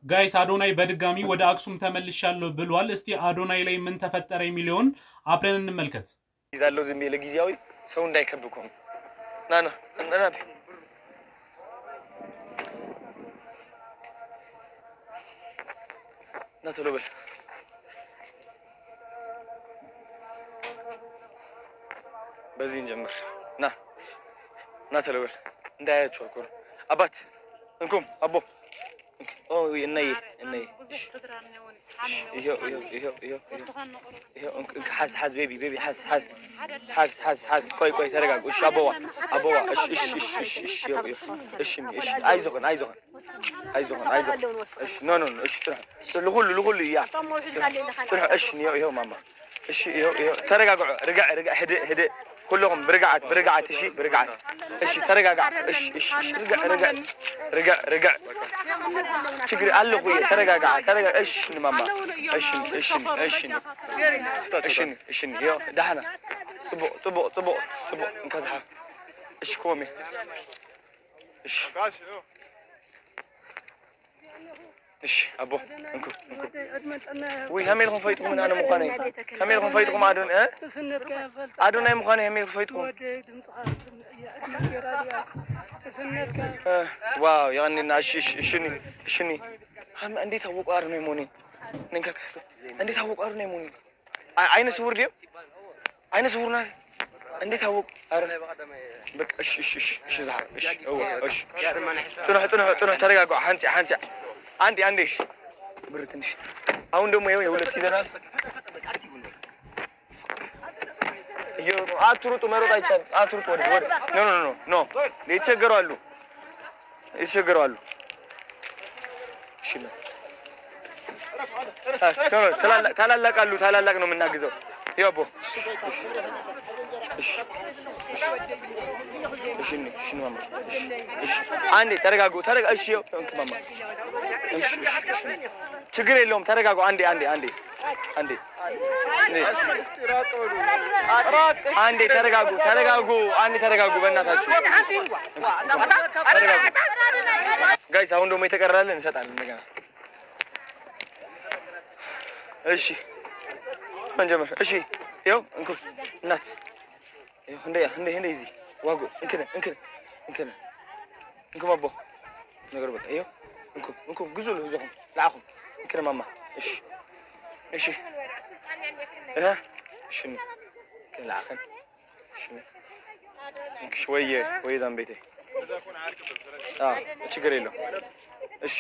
Guys፣ አዶናይ በድጋሚ ወደ አክሱም ተመልሻለሁ ብሏል። እስቲ አዶናይ ላይ ምን ተፈጠረ የሚለውን አብረን እንመልከት። ይዛለው ዝም ብዬ ለጊዜያዊ ሰው እንዳይከብ እኮ ነው። ና ና ና፣ ና ቶሎ በል። በዚህ እንጀምር። ና ና ቶሎ በል፣ እንዳያያችሁ እኮ ነው። አባት እንኩም አቦ እነይ እነይ፣ ይኸው ይኸው ይኸው ይኸው ይኸው፣ ሓዝ ሓዝ baby baby፣ ሓዝ ሓዝ ሓዝ ሓዝ ሓዝ። ቆይ ቆይ፣ ተረጋጉ። እሺ አቦዋ አቦዋ፣ እሺ እሺ እሺ እሺ እሺ፣ እሺ እሺ፣ አይዞህን አይዞህን አይዞህን አይዞህን። እሺ፣ no no፣ እሺ፣ ጽንሑ፣ ልኩሉ ልኩሉ እያ ጽንሑ። እሺ፣ ይኸው ማማ፣ እሺ፣ ይኸው ይኸው፣ ተረጋግዑ። ርጋዕ ርጋዕ፣ ህድእ ህድእ፣ ኩልኩም ብርግዓት ብርግዓት። እሺ፣ ብርግዓት። እሺ፣ ተረጋጋዕ። እሺ እሺ፣ ርጋዕ ርጋዕ ርጋዕ ርጋዕ፣ ችግር ኣለኹ እየ። ተረጋጋዕ ተረጋጋ። እሺ ማማ፣ እሺ እሺ እሺ እሺ እሺ፣ ይኸው ዳሕና፣ ፅቡቅ ፅቡቅ ፅቡቅ ፅቡቅ። እንካ ዝሓፍ። እሺ ኮሜ፣ እሺ እሺ ኣቦ፣ እንኩ እንኩ። ወይ ከመይ ኢልኩም ፈይጥኩም ኣነ ምዃነይ? ከመይ ኢልኩም ፈይጥኩም ኣዶናይ ምዃነይ? ከመይ ኢልኩም ፈይጥኩም? Wow፣ ይቀኒና። እሺ እሺ እሺ እሺ። እንዴት አወቁ አዶናይ መሆኔን? እንካ ከስተ፣ እንዴት አወቁ አዶናይ መሆኔን? ዓይነ ስውር ድዮም? ዓይነ ስውር ና፣ እንዴት አወቁ? ኧረ በቃ፣ እሺ እሺ እሺ እሺ፣ ዝሓፍ። እሺ እሺ፣ ጽኑሕ ጽኑሕ ጽኑሕ፣ ተረጋጉ። ሓንፂ ሓንፂ፣ አንዴ አንዴ። እሺ፣ ብር ትንሽ። አሁን ደግሞ ይኸው የሁለት ይዘናል። አትሩጡ፣ መሮጥ አይቻልም። አትሩጡ፣ ወደ ወደ፣ no no no no፣ የተቸገሩ አሉ፣ የተቸገሩ አሉ። እሺ ታላላቅ አሉ፣ ታላላቅ ነው የምናግዘው። ይኸው አቦ፣ እሺ እሺ እሺ እሺ ማማ፣ እሺ እሺ፣ አንዴ ተረጋጉ፣ ተረጋ። እሺ ይኸው እንክ ማማ፣ እሺ እሺ እሺ፣ ችግር የለውም። ተረጋጉ። አንዴ አንዴ አንዴ አንዴ አንዴ፣ ተረጋጉ፣ ተረጋጉ፣ አንዴ ተረጋጉ፣ በእናታችሁ ተረጋጉ። Guys፣ አሁን ደግሞ የተቀራለን እንሰጣለን እንደገና። እሺ እንጀምር። እሺ ይኸው እንኩ እናት፣ ይኸው እንደ እንደ እንደ እዚ ዋጎ፣ እንክነ እንክነ እንክነ፣ እንኩም ኣቦ ነገር በቃ፣ ይኸው እንኩም እንኩም፣ ግዙ ህዝኹም ለዓኹም። እንክነ ማማ፣ እሺ እሺ እሺ፣ እንክነ ለዓኸን። እሺ እንክሽ፣ ወየ ወየ፣ ዛን ቤቴ ችግር የለውም። እሺ።